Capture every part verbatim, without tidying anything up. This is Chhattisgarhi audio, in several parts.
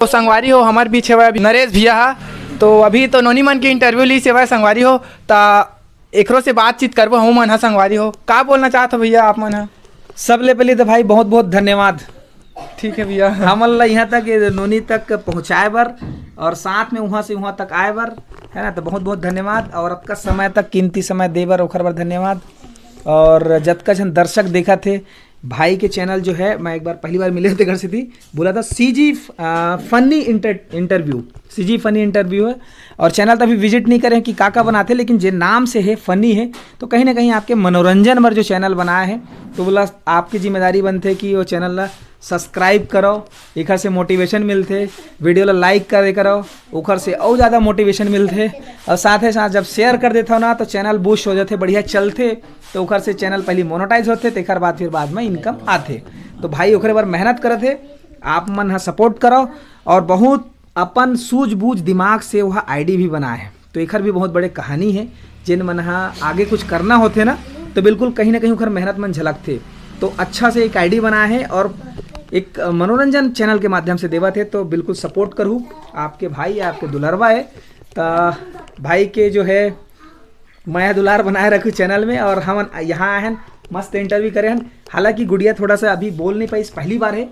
तो संगवारी हो, हमर बीच हवय अभी नरेश भैया हा। तो अभी तो नोनी मन के इंटरव्यू ली सेवा संगवारी हो, ता एकरो से बातचीत करबो हम मन हा संगवारी हो। का बोलना चाहत हो भैया आप मन हा? सबले पहले तो भाई बहुत बहुत धन्यवाद। ठीक है भैया। हमन ला यहाँ तक, ये नोनी तक पहुँचाए बर और साथ में वहाँ से वहाँ तक आए बर, है ना, तो बहुत बहुत धन्यवाद। और आपका समय तक, कीमती समय दे बर, ओखर बर धन्यवाद। और जतका झन दर्शक देखत हे, भाई के चैनल जो है, मैं एक बार पहली बार मिले थे घर से थी, बोला था CG funny inter interview, CG funny interview है। और चैनल तो अभी विजिट नहीं करे कि का का बनाते, लेकिन जे नाम से है फनी है, तो कहीं ना कहीं आपके मनोरंजन बर जो चैनल बनाया है, तो बोला आपकी जिम्मेदारी बनते कि वो चैनल ला सब्सक्राइब करो, एखर से मोटिवेशन मिलथे। वीडियो ला लाइक करे करो, ओखर से अउ ज़्यादा मोटिवेशन मिलथे। और साथ ही साथ जब शेयर कर देथव ना, तो चैनल बूस्ट हो जाथे, बढ़िया चलथे। तो ओखर से चैनल पहली मोनेटाइज होथे, तेकर बाद फिर बाद में इनकम आथे। तो भाई ओकरे बर मेहनत करत हे, आप मन ह सपोर्ट करो और बहुत अपन सूझबूझ दिमाग से वह आईडी भी बनाए है। तो एखर भी बहुत बड़े कहानी है। जिन मन ह आगे कुछ करना होथे ना, तो बिल्कुल कहीं ना कहीं ओखर मेहनत मन झलकथे। तो अच्छा से एक आईडी बनाए है और एक मनोरंजन चैनल के माध्यम से देवत है, तो बिल्कुल सपोर्ट करू। आपके भाई, आपके दुलरवा है, तो भाई के जो है मया दुलार बनाए रखू चैनल में। और हम यहाँ आए हैं, मस्त इंटरव्यू करे हैं। हालांकि गुड़िया थोड़ा सा अभी बोल नहीं पाई, पहली बार है,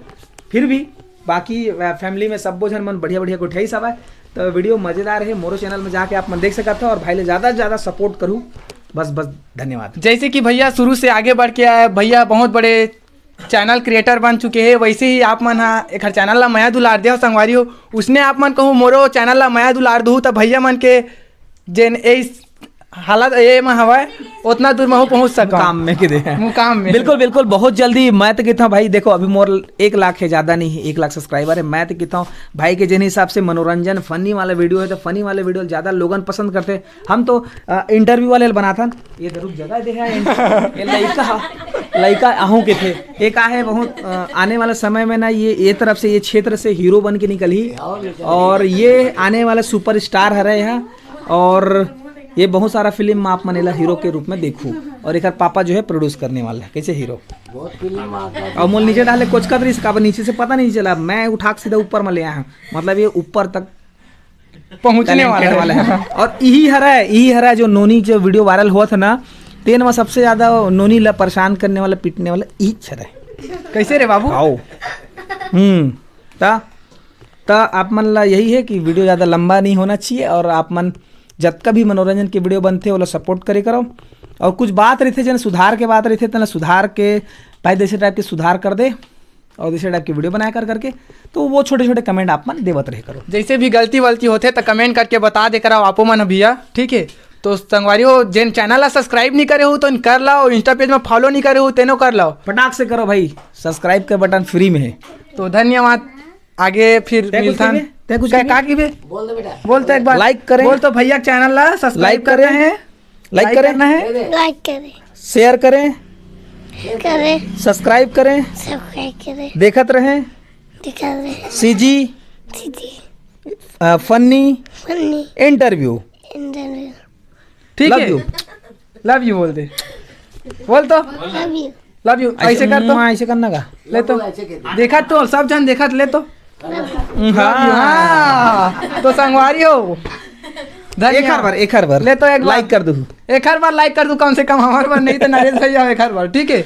फिर भी बाकी फैमिली में सब्बो झन मन बढ़िया बढ़िया गोठियाई सब है। तो वीडियो मजेदार है, मोरो चैनल में जाके आप मन देख सकत हो और भाई ले ज़्यादा से ज़्यादा सपोर्ट करू। बस बस, धन्यवाद। जैसे कि भैया शुरू से आगे बढ़ के आए, भैया बहुत बड़े चैनल क्रिएटर बन चुके हैं, वैसे ही आप मन हा एखर चैनल ला मया दुलार दे हो संगवारी हो। उसने आप मन कहूँ मोरो चैनल ला मया दुलार दू, तो भैया मन के जेन ए हालत ये में हवय, उतना दूर महू पहुँच सकूँ। मुकाम में के दे। मुकाम में। बिल्कुल, बिल्कुल, बहुत जल्दी। मैं तो कहता हूँ भाई, देखो, अभी मोर एक लाख है, ज़्यादा नहीं है, एक लाख सब्सक्राइबर है। मैं तो कहता हूँ भाई के जिन हिसाब से मनोरंजन, फनी वाला वीडियो है, तो फनी वाले वीडियो ज़्यादा लोगन पसंद करते हैं। हम तो इंटरव्यू वाले बनाथन, ये तो रुक जगह दे है, ये लइका, लइका आहू के थे। एक आहे बहुत, अ, आने वाला समय में ना, ये ये तरफ से, ये क्षेत्र से हीरो बन के निकलही और ये आने वाला सुपरस्टार हरे है। और ये बहुत सारा फिल्म में आप मन एला हीरो के रूप में देखू। और एकर पापा जो है प्रोड्यूस करने वाला है, कैसे हीरो। बहुत फिल्म आ गया। और मोल नीचे डाले कोचकत रहिस, काबर नीचे से पता नहीं चला, मैं उठा के सीधा ऊपर में ले आया हूँ। मतलब ये ऊपर तक पहुँचने वाला talented है। वाला है। और यही हरा है, यही हरा है जो नोनी जो वीडियो वायरल हुआ था ना, तेन में सबसे ज्यादा नोनी ला परेशान करने वाला, पीटने वाला यही हरा है। कैसे रे बाबू? आओ। हम्म। ता ता आप मन ला यही है कि वीडियो ज़्यादा लंबा नहीं होना चाहिए और आप मन जतका भी मनोरंजन के वीडियो बनथे, ओला सपोर्ट करे करो। और कुछ बात रहिथे, जन सुधार के बात रहिथे, तेन ला सुधार के, भाई, जैसे टाइप के सुधार कर दे और जैसे टाइप के वीडियो बनाया कर करके, तो वो छोटे छोटे कमेंट आप मन देवत रहे करो। जैसे भी गलती वलती होथे, तो कमेंट करके बता दे करो आपो मन भैया, ठीक है? तो संगवारी हो, जेन चैनल ला सब्सक्राइब नहीं करे हो, तो कर लाओ, इंस्टा पेज में फॉलो नहीं करे हो, तेनो कर लाओ। फटाक से करो भाई, सब्सक्राइब के बटन फ्री में है। तो धन्यवाद, आगे फिर तै कुछ मिलथन। कहिबे? तै कुछ तै कहिबे? का कहिबे? बोल दे बेटा। बोल तो एक बार। लाइक करें। बोल तो भैया, चैनल ला सब्सक्राइब लाइक करना करें। है। लाइक लाइक करें। करना है। लाइक करें। शेयर करें। करें। सब्सक्राइब करें। सब्सक्राइब करें। देखत रहें। देखत रहें। सीजी। सीजी। अ, फनी। फनी। इंटरव्यू। इंटरव्यू। ठीक love है। You। लव यू बोल दे। बोल तो। लव यू। Love you. ऐसे, ऐसे कर तो। मुआ, ऐसे करना का? ले तो। देखा तो, सब जन देखा तो, ले तो। हाँ। हाँ। तो संगवारी हो। धन्यवाद। एक हर बार, एक हर बार। ले तो एक बार। लाइक कर दू। एक हर बार लाइक कर दू कम से कम हमारे बार, नहीं तो नरेश भैया एक हर बार, ठीक है?